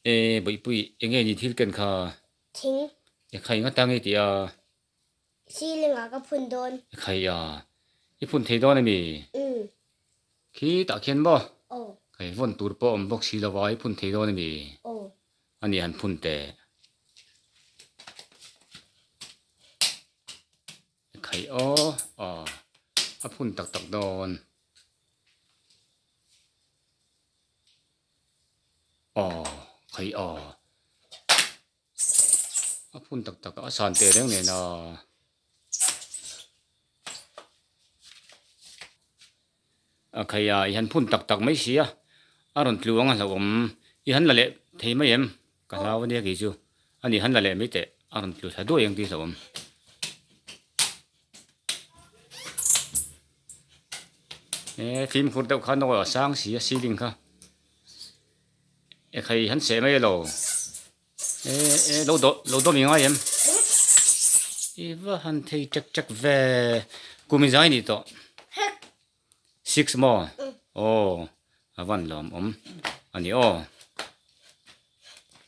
E Bawihpui enge ni thil ken kha? Thing. E khai nga tang i tih a? Ceiling ah ka phun dawn. E khai a, i phun thei dawn ami? Umm. Khi tah khian maw? Aw. Khai vawn tur pawh awm bawk si lo a, i phun thei dawn ami? Aw. Ani han phun teh. E khai aw, aw a phun tak tak dawn. Aw khai aw a phun tak tak a san teh reng nen a a khai a i han phun tak tak mai si a a rawn tlu ang a hlauhawm i han la leh thei mai em ka hlau ania kei chu ani han la leh mai teh a rawn tlu thla duai ang tih hlauhawm. E fimkhur deuh khan aw a sang si a ceiling kha e khai han seh mai alo e e lo dawh lo dawm i ngai em i va han thei ṭek ṭek ve kum i zai ni tawh six maw aw a van lawm awm a ni aw.